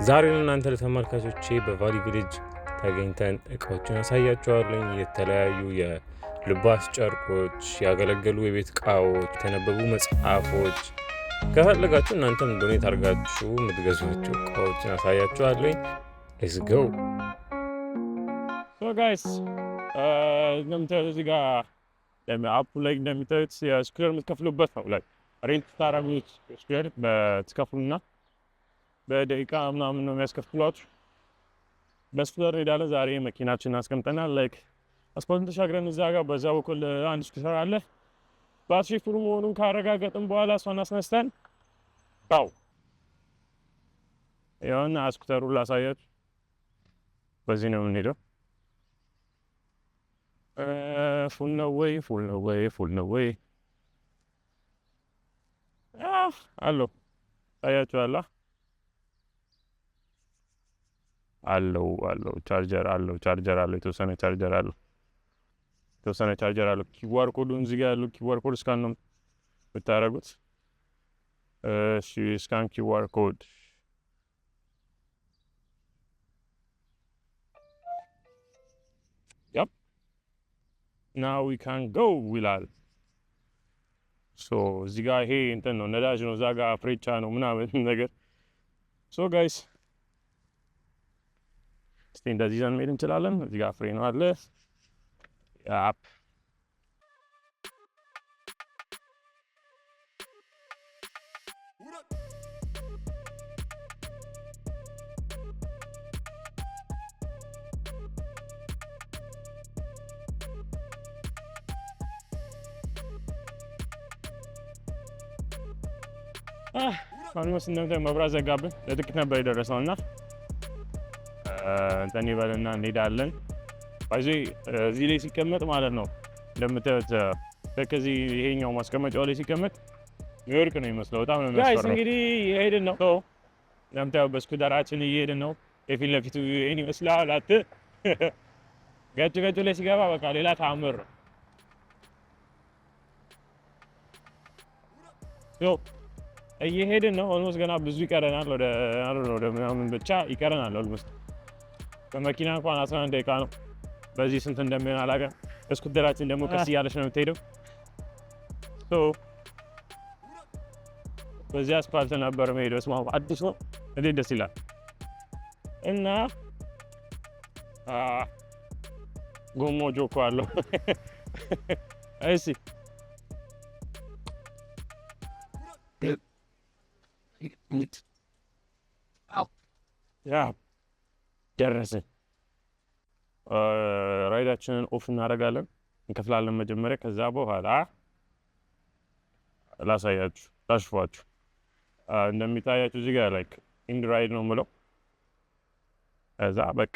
ዛሬ እናንተ ለተመልካቾቼ በቫሊ ቪሌጅ ተገኝተን እቃዎችን አሳያችኋለሁ። የተለያዩ የልባስ ጨርቆች፣ ያገለገሉ የቤት እቃዎች፣ የተነበቡ መጽሐፎች ከፈለጋችሁ እናንተም donate አድርጋችሁ የምትገዟቸው እቃዎችን አሳያችኋለሁ። Let's go. So guys፣ እንደምታዩት እዚህ ጋር app ኡ ላይ እንደሚታዩት የ scooter የምትከፍሉበት ነው። Like rent ታረጉት scooter ትከፍሉና በደቂቃ ምናምን ነው የሚያስከፍሏችሁ። በ scooter እንሄዳለን። ዛሬ መኪናችንን አስቀምጠናል። Like አስፓልቱን ተሻግረን እዛ ጋር በዛ በኩል አንድ scooter አለ። ባትሪ full መሆኑን ካረጋገጥን በኋላ እሷን አስነስተን ው የሆነ scooter ኡን ላሳያችሁ። በዚህ ነው የምንሄደው። Full ነው ወይ? Full ነው ወይ? Full ነው ወይ? አለው፣ ታያችኋላ። አለው፣ አለው፣ ቻርጀር አለው፣ ቻርጀር አለው፣ የተወሰነ ቻርጀር አለው፣ የተወሰነ ቻርጀር አለው። QR code ኡን እዚህ ጋር ያለው QR code scan ነው የምታደርጉት። እሺ፣ scan QR code. Yep, now we can go ይላል። So እዚህ ጋር ይሄ እንትን ነው፣ ነዳጅ ነው፣ እዛ ጋር ፍሬቻ ነው ምናምን ነገር። So guys፣ እስቲ እንደዚህ ይዘን መሄድ እንችላለን። እዚህ ጋር ፍሬ ነው አለ። Yep. Almost እንደምታየው መብራት ዘጋብን። ለጥቂት ነበር የደረሰው እና እንትን ይበልና እንሄዳለን። ባይዜ እዚህ ላይ ሲቀመጥ ማለት ነው፣ እንደምታዩት ከዚህ ይሄኛው ማስቀመጫው ላይ ሲቀመጥ ኒውዮርክ ነው ይመስለው። በጣም ነው የሚያስፈራው። እንግዲህ እየሄድን ነው። እንደምታየው በ scooter ኣችን እየሄድን ነው። የፊት ለፊቱ ይሄን ይመስላል። አት ገጭ ገጭ ላይ ሲገባ በቃ ሌላ ተአምር ነው። እየሄድን ነው። Almost ገና ብዙ ይቀረናል። ወደ ምናምን ብቻ ይቀረናል። Almost በመኪና እንኳን 11 ደቂቃ ነው። በዚህ ስንት እንደሚሆን አላውቅም። Scooter ኣችን ደግሞ ቀስ እያለች ነው የምትሄደው። በዚህ አስፓልት ነበር መሄደው። ስማ፣ አዲስ ነው፣ እንዴት ደስ ይላል። እና ጎሞ ጆኮ አለው። እሺ፣ yeah፣ ደረስን። Ride ኣችንን off እናደርጋለን፣ እንከፍላለን መጀመሪያ። ከዛ በኋላ ላሳያችሁ፣ ላሽፏችሁ። እንደሚታያችሁ እዚህ ጋር like end ride ነው የምለው። ከዛ በቃ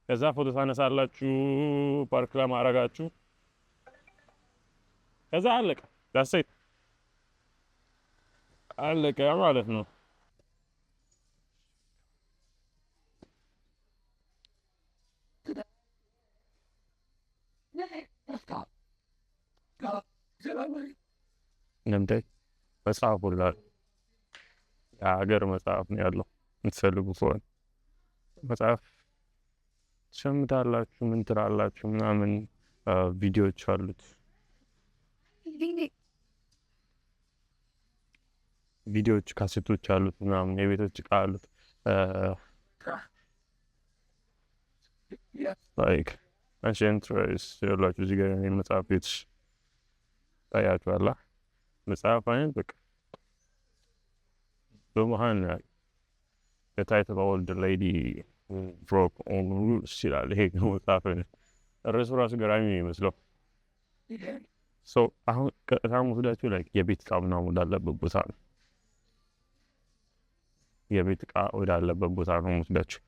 ከዛ ፎቶ ታነሳላችሁ ፓርክ ለማድረጋችሁ። ከዛ አለቀ። That's it፣ አለቀ ማለት ነው። እንደምታይ መጽሐፍ ሁላ፣ የሀገር መጽሐፍ ነው ያለው። የምትፈልጉ ከሆነ መጽሐፍ ትሸምታላችሁ፣ ምን ትላላችሁ ምናምን፣ ቪዲዮዎች አሉት፣ ቪዲዮዎች፣ ካሴቶች አሉት ምናምን፣ የቤቶች እቃ አሉት። Like ancient ያላችሁ እዚህ ጋር መጽሐፍ ቤት ታያችኋላ። መጽሐፍ አይነት በቃ በመሀል "The title old lady broke all rules" ይላል። ይሄ መጽሐፍ ርዕሱ ራሱ ገራሚ ነው ይመስለው። አሁን ቀጥታ ወስዳችሁ like የቤት እቃ ምናምን ወዳለበት ቦታ ነው። የቤት እቃ ወዳለበት ቦታ ነው ወስዳችሁ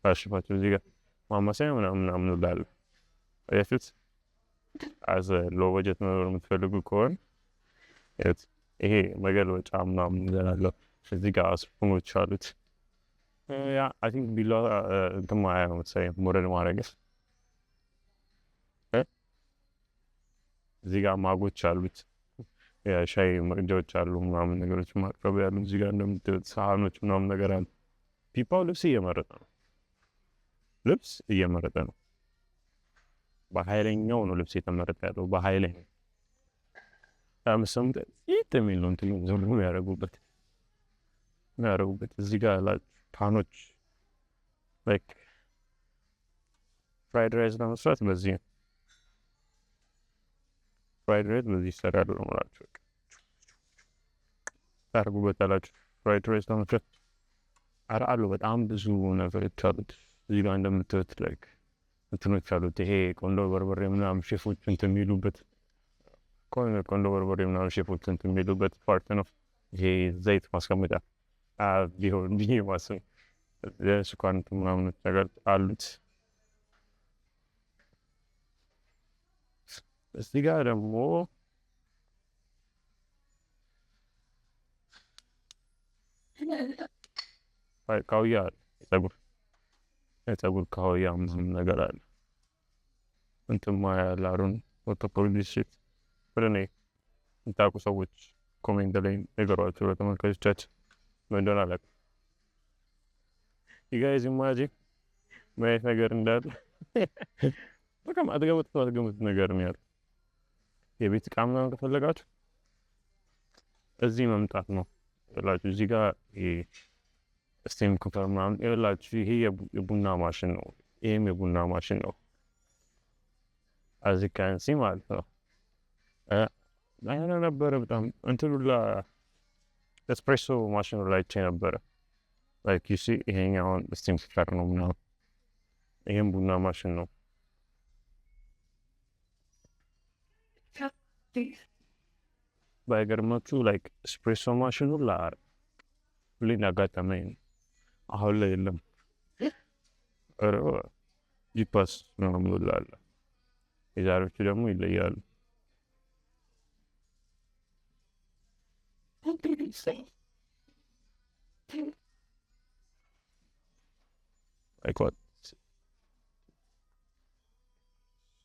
ታሽፋችሁ። እዚህ ጋር ማማሰያ ምናምን ምናምን ውላለ። አያችሁት? As low budget መኖር የምትፈልጉ ከሆነ ይሄ መገልበጫ ምናምን ይዘናለሁ። እዚህ ጋር spoon ኦች አሉት። Yeah, I think ቢላ እንትን ማያ ነው መሰለኝ፣ ሞረድ ማድረግ። እዚህ ጋር mug ኦች አሉት። የሻይ መቅጃዎች አሉ ምናምን ነገሮች ማቅረብ ያሉ። እዚህ ጋር እንደምታዩት ሳህኖች ምናምን ነገር አሉ። ፒፓው ልብስ እየመረጠ ነው። ልብስ እየመረጠ ነው። በኃይለኛው ነው ልብስ የተመረጠ ያለው፣ በኃይለኛው ምሰሙት ይጥ የሚል ነው እንትኑ ዞር የሚያደርጉበት። እዚህ ጋር pan ኦች like fried rice ለመስራት በዚህ ነው። Fried rice በዚህ ይሰራሉ ነው የምላችሁ። ታደርጉበታላችሁ fried rice ለመስራት። ኧረ አሉ፣ በጣም ብዙ ነገሮች አሉት። እዚህ ጋር እንደምታዩት like እንትኖች አሉት። ይሄ ቆንዶ በርበሬ ምናምን ሼፎች እንትን የሚሉበት፣ ቆንዶ በርበሬ ምናምን ሼፎች እንትን የሚሉበት part ነው። ይሄ ዘይት ማስቀመጫ ቢሆን ብዬ ማስብ የስኳር እንትን ምናምን ነገር አሉት። እዚህ ጋር ደግሞ ካውያ አለ። የፀጉር ካውያ ምናምን ነገር አለ። እንትን ማያ ላሩን ወተፖሊስ ወደ እኔ የምታውቁ ሰዎች comment ላይ ንገሯቸው ለተመልካቾቻችን፣ ምን እንደሆነ አላውቅም። You guys imagine ምን አይነት ነገር እንዳለ። በቃ አትገምቱት ነገር ነው ያለው። የቤት እቃ ምናምን ከፈለጋችሁ እዚህ መምጣት ነው ይላችሁ። እዚህ ጋር steam cooker ምናምን ይላችሁ። ይሄ የቡና ማሽን ነው። ይሄም የቡና ማሽን ነው። As you can see ማለት ነው። አይነ ነበረ በጣም እንትኑ ላ ኤስፕሬሶ ማሽኑ ላይ አይቼ ነበረ። Like you see ይሄኛውን steam cooker ነው ምናምን፣ ይሄም ቡና ማሽን ነው። ባይገርማችሁ like espresso ማሽኑ ሁሌ እንዳጋጠመኝ አሁን ላይ የለም። ኧረ ጂፓስ ምናምን ሁላ አለ። የዛሬዎቹ ደግሞ ይለያሉ። Like what?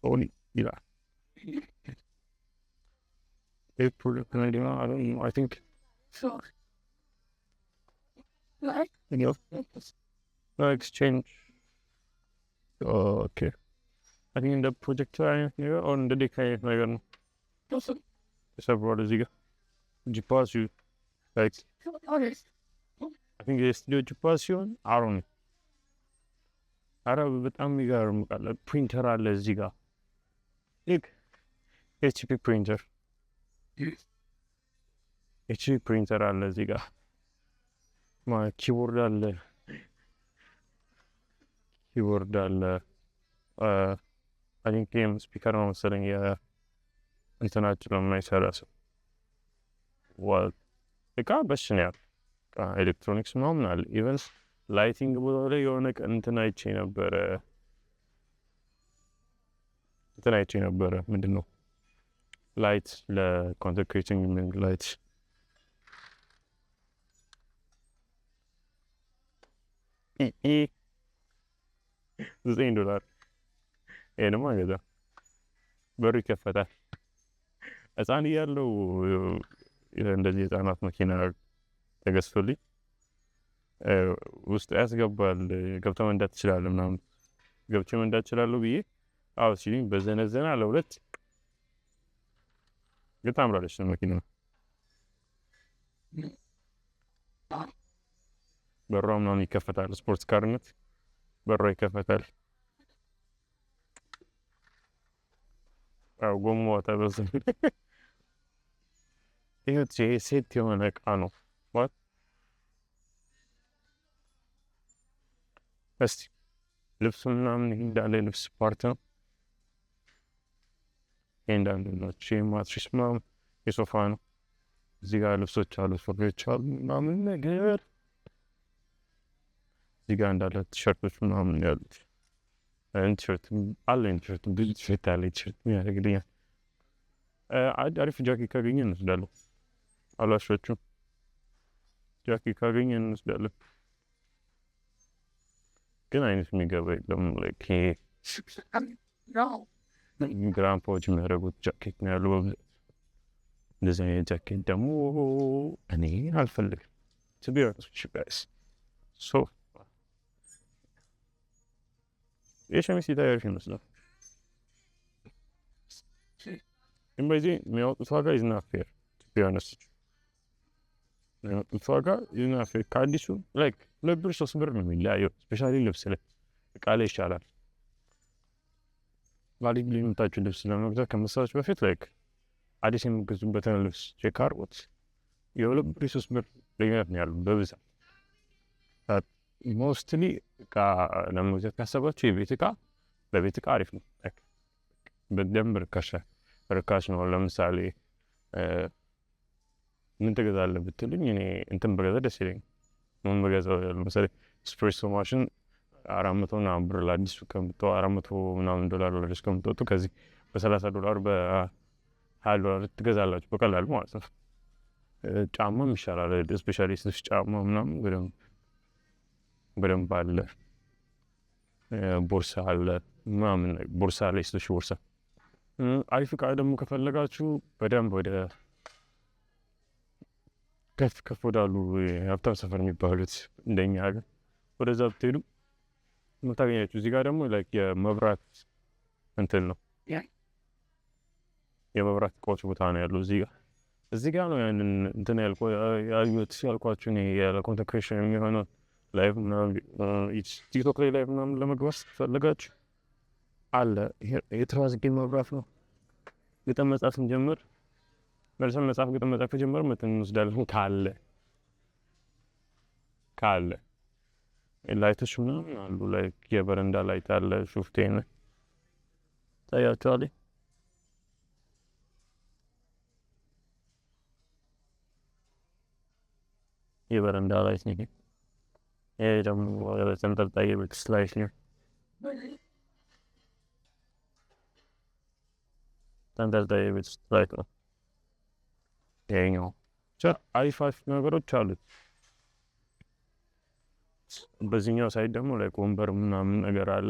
ሶኒ ይላል። Product idea, I don't know. I think no exchange. Oh, okay. I think እንደ ፕሮጀክተር አይነት ነገር or እንደ deck አይነት ነገር ነው ተሰብሯል። እዚህ ጋር ጂፓስ like I think የስቱዲዮ ጂፓስ ሲሆን አሮን። አረ በጣም የሚገርም ቃል። ፕሪንተር አለ እዚህ ጋር፣ ልክ HP printer፣ HP printer አለ እዚህ ጋር፣ keyboard አለ፣ keyboard አለ። I think ይሄም speaker ነው መሰለኝ የእንትናችን ለማይሰራ ሰው። እቃ በሽ ነው ያለው። ኤሌክትሮኒክስ ምናምን አለ። Even lighting ቦታ ላይ የሆነ ቀን እንትን አይቼ ነበረ። ምንድን ነው light ለ content creating light 9 ዶላር። ይሄ ደግሞ አይገዛም። በሩ ይከፈታል። ሕፃን እያለሁ እንደዚህ የህፃናት መኪና ተገዝቶልኝ ውስጥ ያስገባል፣ ገብተህ መንዳት ትችላለህ ምናምን፣ ገብቼ መንዳት እችላለሁ ብዬ አዎ ሲሉኝ በዘነዘና ለሁለት። ግን ታምራለች መኪና። በሯ ምናምን ይከፈታል። Sports car ነት በሯ ይከፈታል። ያው ጎማዋ ተበዛ። ይሄ set የሆነ እቃ ነው። What? እስቲ ልብሱ ምናምን ይሄ እንዳለ ልብስ part ነው። ይሄ እንዳለ ናቸው። ይሄ mattress ምናምን የሶፋ ነው። እዚህ ጋር ልብሶች አሉ፣ ሱሪዎች አሉ ምናምን ነገር። እዚህ ጋር እንዳለ ቲሸርቶች ምናምን ያሉት። ቲሸርት አለኝ፣ ቲሸርት ብዙ ቲሸርት አለ። ቲሸርት ምን ያደርግልኛል? አሪፍ ጃኬት ካገኘን እንወስዳለን። አልዋሻችሁም። ጃኬት ካገኘን እንወስዳለን። ግን አይነት የሚገባ የለም። Like ይሄ grandpa ዎች የሚያደርጉት ጃኬት ነው ያለው በብዛት። እንደዚህ አይነት ጃኬት ደግሞ እኔ አልፈልግም to be honest with you guys. So የሸሚዝ ሲታይ ይመስላል፣ ግን በዚህ የሚያወጡት ዋጋ is not fair, to be honest። የሚያወጡት ዋጋ is not fair። ከአዲሱ like 2 ብር 3 ብር ነው የሚለያየው። Especially ልብስ ላይ፣ እቃ ላይ ይሻላል። ቫሊ ቪሌጅ የመጣችሁ ልብስ ለመግዛት ከመሰላችሁ በፊት like አዲስ የሚገዙበትን ልብስ check አድርጉት። የ2 ብር የ3 ብር ልዩነት ነው ያሉ በብዛት። Mostly እቃ ለመግዛት ካሰባችሁ የቤት እቃ፣ በቤት እቃ አሪፍ ነው። በደንብ ርካሽ ነው። ለምሳሌ ምን ትገዛለህ ብትሉኝ እኔ እንትን በገዛ ደስ ይለኛል። ምን በገዛ? ለምሳሌ espresso machine 400 ምናምን ብር ለአዲሱ ከምትወ 400 ምናምን ዶላር ለአዲሱ ከምትወጡ ከዚህ በ30 ዶላር፣ በ20 ዶላር ትገዛላችሁ በቀላሉ ማለት ነው። ጫማም ይሻላል። Especially ሴቶች ጫማ ምናምን በደንብ በደንብ አለ። ቦርሳ አለ ምናምን፣ ቦርሳ አለ፣ የሴቶች ቦርሳ። አሪፍ እቃ ደግሞ ከፈለጋችሁ በደንብ ወደ ከፍ ከፍ ወዳሉ የሀብታም ሰፈር የሚባሉት እንደኛ ሀገር ወደዛ ብትሄዱ የምታገኛችሁ። እዚህ ጋር ደግሞ like የመብራት እንትን ነው፣ የመብራት እቃዎች ቦታ ነው ያለው እዚህ ጋር። እዚህ ጋር ነው ያንን እንትን ያዩት ያልኳችሁ ለ content creation የሚሆነው live ምናምን፣ ቲክቶክ ላይ live ምናምን ለመግባት ፈለጋችሁ አለ። የትራስጌ መብራት ነው። ግጥም መጻፍ ስንጀምር መልሰን መጽሐፍ ግጥም መጻፍ ከጀመር መተን እንወስዳለን። ካለ light ኦች ምናምን አሉ። Like የበረንዳ light አለ። ሹፍቴን ታያቸዋል። የበረንዳ light ነው። ይሄ ደግሞ ተንጠልጣይ የቤት light ነው። ተንጠልጣይ የቤት ውስጥ light ነው። ይሄኛው ብቻ አሪፍ አሪፍ ነገሮች አሉት። በዚህኛው side ደግሞ like ወንበር ምናምን ነገር አለ።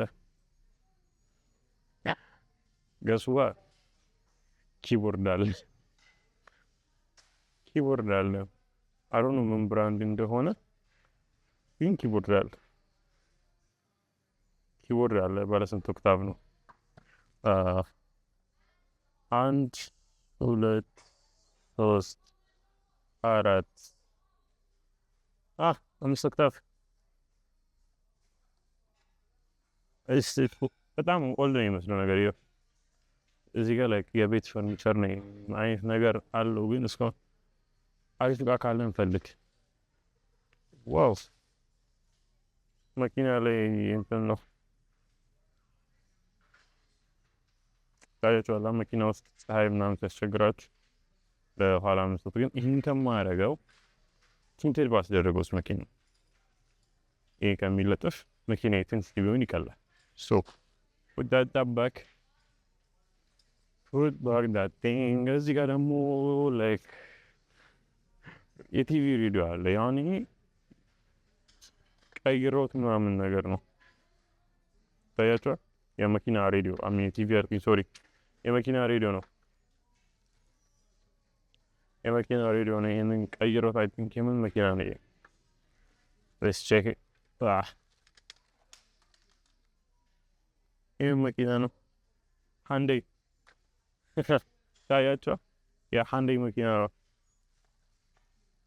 Guess what? Keyboard አለ። Keyboard አለ። I don't know ምን brand እንደሆነ ግን keyboard አለ። Keyboard አለ። ባለስንት octave ነው? አንድ፣ ሁለት፣ ሶስት፣ አራት፣ አምስት octave። በጣም old ነው የሚመስለው ነገር። እዚህ ጋር like የቤት ፈርኒቸር ነው አይነት ነገር አለው፣ ግን እስካሁን አሪፍ እቃ ካለ እንፈልግ። Wow፣ መኪና ላይ እንትን ነው፣ ታያችኋላ። መኪና ውስጥ ፀሐይ ምናምን ሲያስቸግራችሁ ለኋላ መስጠት። ግን ይህን ከማያደርገው tinted ባስደረገውስ መኪና? ይሄ ከሚለጥፍ መኪና tinted ቢሆን ይቀላል። So put that back, put back that thing። እዚህ ጋር ደግሞ like የ TV ሬዲዮ አለ። ያሁን ይሄ ቀይሮት ምናምን ነገር ነው፣ ታያችኋል። የመኪና ሬዲዮ፣ I mean TV አልኩኝ፣ sorry፣ የመኪና ሬዲዮ ነው። የመኪና ሬዲዮ ነው። ይሄንን ቀይሮት I think የምን መኪና ነው ይሄ? Let's check it። ይህ መኪና ነው። Hyundai ታያቸው። የ Hyundai መኪና ነው።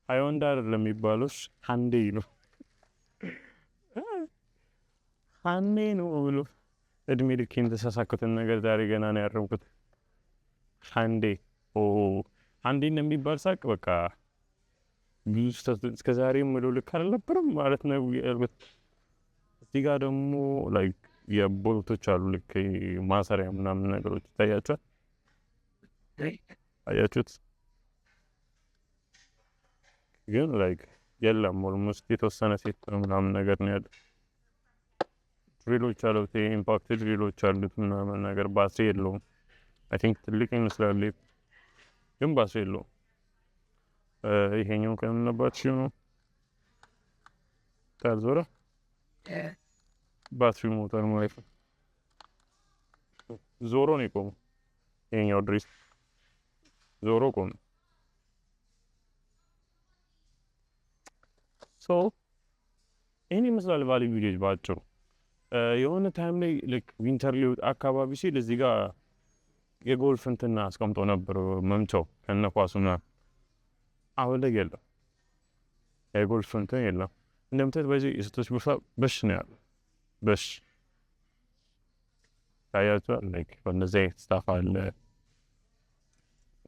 Hyundai አይደለም የሚባለው፣ Hyundai ነው። Hyundai ነው ብሎ እድሜ ልኬን የተሳሳኩትን ነገር ዛሬ ገና ነው ያረምኩት። Hyundai፣ ኦ Hyundai እንደሚባል ሳቅ በቃ ብዙ እስከ ዛሬ የምለው ልክ አልነበረም ማለት ነው ያልኩት። እዚህ ጋር ደግሞ like የ bolt ኦች አሉ፣ ልክ ማሰሪያ ምናምን ነገሮች ይታያቸዋል። አያችሁት? ግን like የለም፣ almost የተወሰነ set ምናምን ነገር ነው ያለው። Drill ኦች አሉት፣ impact drill ኦች አሉት ምናምን ነገር፣ ባትሪ የለውም። I think ትልቅ ይመስላል ግን ባትሪ የለውም። ይሄኛው ከምን ባትሪ ነው ታልዞረ ባትሪ ሞተር ማለት ነው። ዞሮ ነው የቆመው። ይሄኛው drill ዞሮ ቆመ። So ይህን ይመስላል Value Village ባጭሩ። የሆነ time ላይ ልክ winter ሊወጣ አካባቢ ሲል እዚህ ጋር የጎልፍ እንትና አስቀምጦ ነበር መምቻው ከነኳሱ ምናምን። አሁን ላይ የለም፣ የጎልፍ እንትን የለም። እንደምታዩት በዚህ የሴቶች ቦርሳ በሽ ነው ያለው፣ በሽ ታያቸዋል። Like በእነዚህ አይነት stuff አለ፣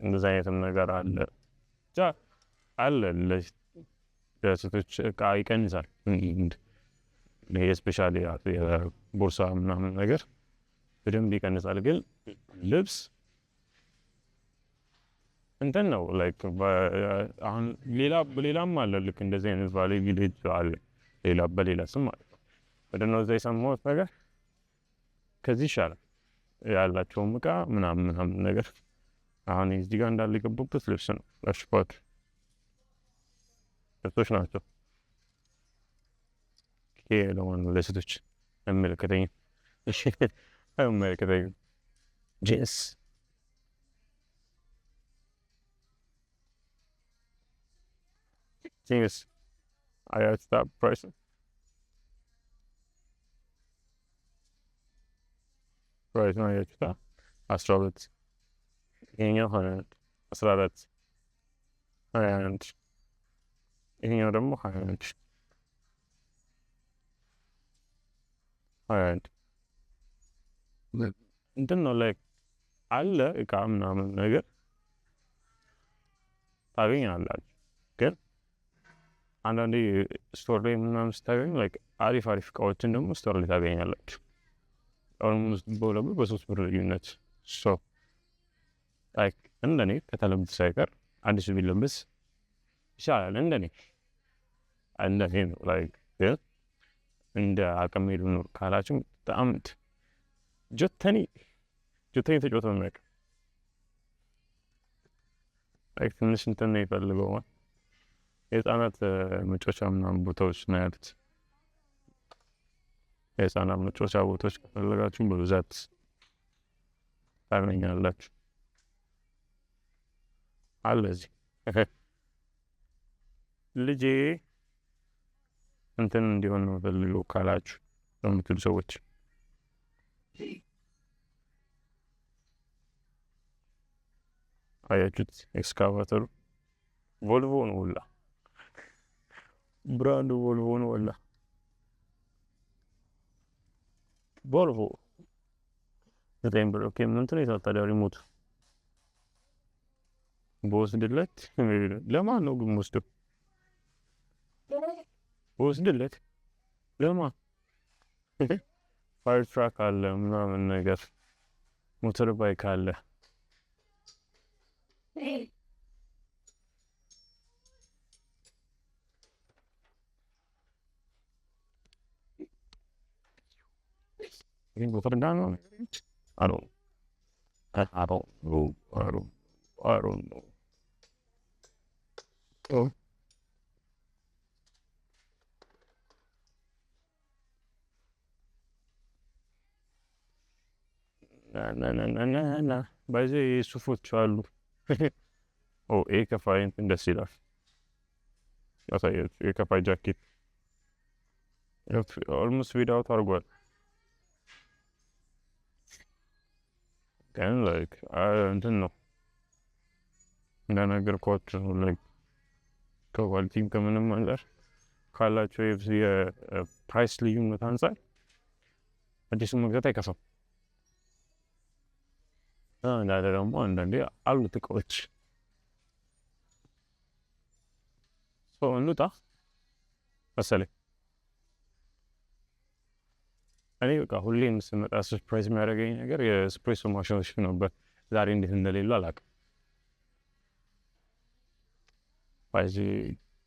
እንደዚህ አይነትም ነገር አለ፣ ብቻ አለ። ለሴቶች እቃ ይቀንሳል። Especially ቦርሳ ምናምን ነገር በደንብ ይቀንሳል። ግን ልብስ እንትን ነው፣ like አሁን ሌላ ሌላም አለ፣ ልክ እንደዚህ አይነት Value Village አለ፣ ሌላ በሌላ ስም ማለት ነው። ወደ ነው እዛ የሰማሁት ነገር ከዚህ ይሻላል ያላቸውም እቃ ምናምን ምናምን ነገር። አሁን እዚህ ጋር እንዳለ የገቡበት ልብስ ነው። ለሽኳት ልብሶች ናቸው። ይሄ ለማን ነው? ለሴቶች አይመለከተኝም፣ አይመለከተኝም። ጂንስ አያችሁት? Price ነው፣ አያችሁት? 12፣ ይሄኛው 21፣ 14፣ 21፣ ይሄኛው ደግሞ 21፣ 21። እንትን ነው፣ like አለ እቃ ምናምን ነገር ታገኛላችሁ። ግን አንዳንዴ store ላይ ምናምን ስታገኙ like አሪፍ አሪፍ እቃዎችን ደግሞ store ላይ ታገኛላችሁ። Almost በ2 ብር በ3 ብር ልዩነት። So like እንደኔ ከተለበሰ ሳይቀር አዲሱ ቢለበስ ይሻላል። እንደኔ ነው። Like ግን እንደ አቅሜ ልኑር ካላችሁ በጣም ጆተኒ ጆተኒ ተጫውቶ ነው የሚያውቅ። Like ትንሽ እንትን ነው የፈልገው፣ የህፃናት መጫወቻ ምናምን ቦታዎች ነው ያሉት። የህፃናት መጫወቻ ቦታዎች ከፈለጋችሁ በብዛት ታገኛላችሁ። አለ እዚህ። ልጄ እንትን እንዲሆን ነው ፈልገው ካላችሁ ለምትሉ ሰዎች አያችሁት? ኤክስካቫተሩ ቮልቮ ነው ሁላ፣ brand ኡ ቮልቮ ነው ሁላ። ቮልቮ 9 ብር። Okay፣ ምንትን ነው ታዲያ? Remote በወስድለት ለማን ነው ግን ወስደው በወስድለት ለማን? Fire truck አለ ምናምን ነገር፣ motorbike አለ። You go up and down on it? I don't. I don't know. I don't. I don't know. Oh. ና በዚህ ሱፎች አሉ። ኦ፣ ይሄ ከፋይ እንትን ደስ ይላል። ያሳያችሁ የከፋይ ጃኬት almost fade out አድርጓል። ግን like እንትን ነው፣ እንደነገርኳችሁ like ከ quality ም ከምንም አንጻር ካላቸው የ price ልዩነት አንጻር አዲሱን መግዛት አይከፋም። እንዳለ ደግሞ አንዳንዴ አሉት እቃዎች። እንውጣ መሰለኝ። እኔ በቃ ሁሌም ስመጣ surprise የሚያደርገኝ ነገር የኤስፕሬሶ ማሽኖች ነበር። ዛሬ እንዴት እንደሌሉ አላውቅም። በዚህ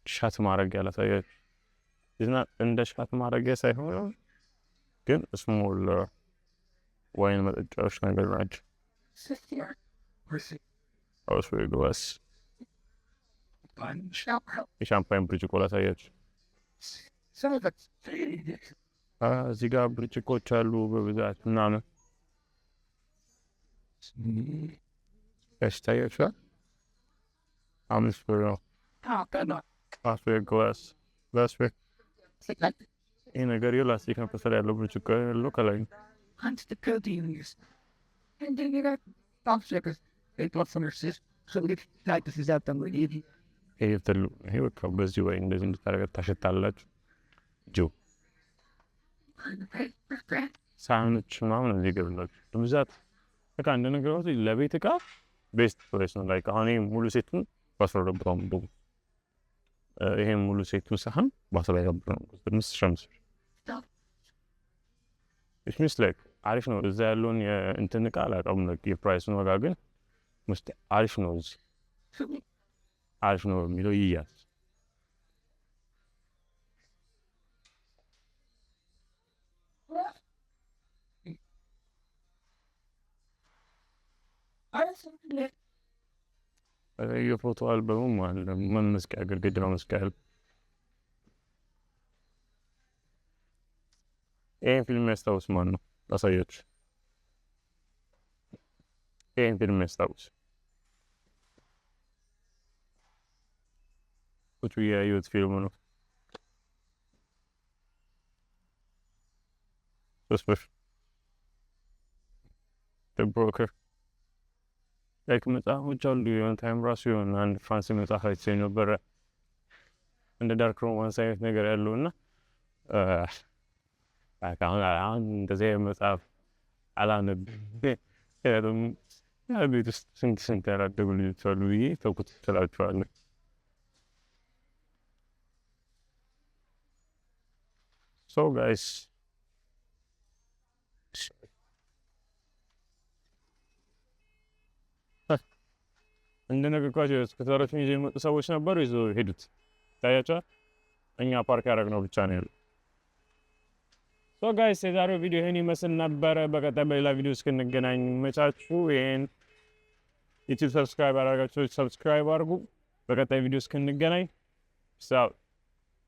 shot ማድረጊያ ላሳያችሁ። እንደ shot ማድረጊያ ሳይሆን ግን small wine መጠጫዎች ነገር ናቸው። Glass የሻምፓኝ ብርጭቆ ላሳያችሁ። እዚህ ጋር ብርጭቆች አሉ በብዛት ምናምን ያስታያችኋል። 5 ብር ነው። Glass. Glassware። ይህ ነገር ላስቲክ ነው ከስር ያለው፣ ብርጭቆ ያለው ከላይ ነው። ይሄ ትልቁ፣ ይሄ በቃ በዚህ ወይ እንደዚህ እንድታደርገ ታሸታላችሁ። ጆ ሳህኖች ምናምን እዚህ ይገባላችሁ በብዛት። በቃ እንደነገርኳችሁ ለቤት እቃ best place ነው። Like አሁን ይሄ ሙሉ set ኡን በ12 ብር ነው። ይሄ ሙሉ set ኡ ሳህን በ12 ብር ነው። 5,500። It means like አሪፍ ነው። እዛ ያለውን የእንትን እቃ አላውቅም፣ like የ price ኡን ዋጋ፣ ግን ውስጥ አሪፍ ነው። እዚህ አሪፍ ነው የሚለው ይያዝ። የፎቶ አልበሙም አለ፣ መስቀያ፣ ግድግዳ መስቀያ። ይህን ፊልም የሚያስታውስ ማን ነው? ላሳያችሁ። ይህን ፊልም የሚያስታውስ? ቁጭ ብዬ ያየሁት ፊልም ነው። 3 ብር። The Broker። Like መጽሐፎች አሉ። የሆነ time ራሱ የሆነ አንድ fancy መጽሐፍ አይቼ ነበረ፣ እንደ dark romance አይነት ነገር ያለው። እና አሁን እንደዚህ አይነት መጽሐፍ አላነብም። ምክንያቱም ያ ቤት ውስጥ ስንት ስንት ያላደጉ ልጆች አሉ ብዬ ተውኩት እላችኋለሁ። So guys፣ እንደነገርኳቸው scooter ኦችን ይዘው የመጡ ሰዎች ነበሩ፣ ይዘው ሄዱት። ታያቸዋል። እኛ ፓርክ ያደረግነው ብቻ ነው ያለው። So guys፣ የዛሬው ቪዲዮ ይህን ይመስል ነበረ። በቀጣይ በሌላ ቪዲዮ እስክንገናኝ መቻችሁ። ይህን YouTube subscribe ያላደረጋችሁ subscribe አድርጉ። በቀጣይ ቪዲዮ እስክንገናኝ peace out።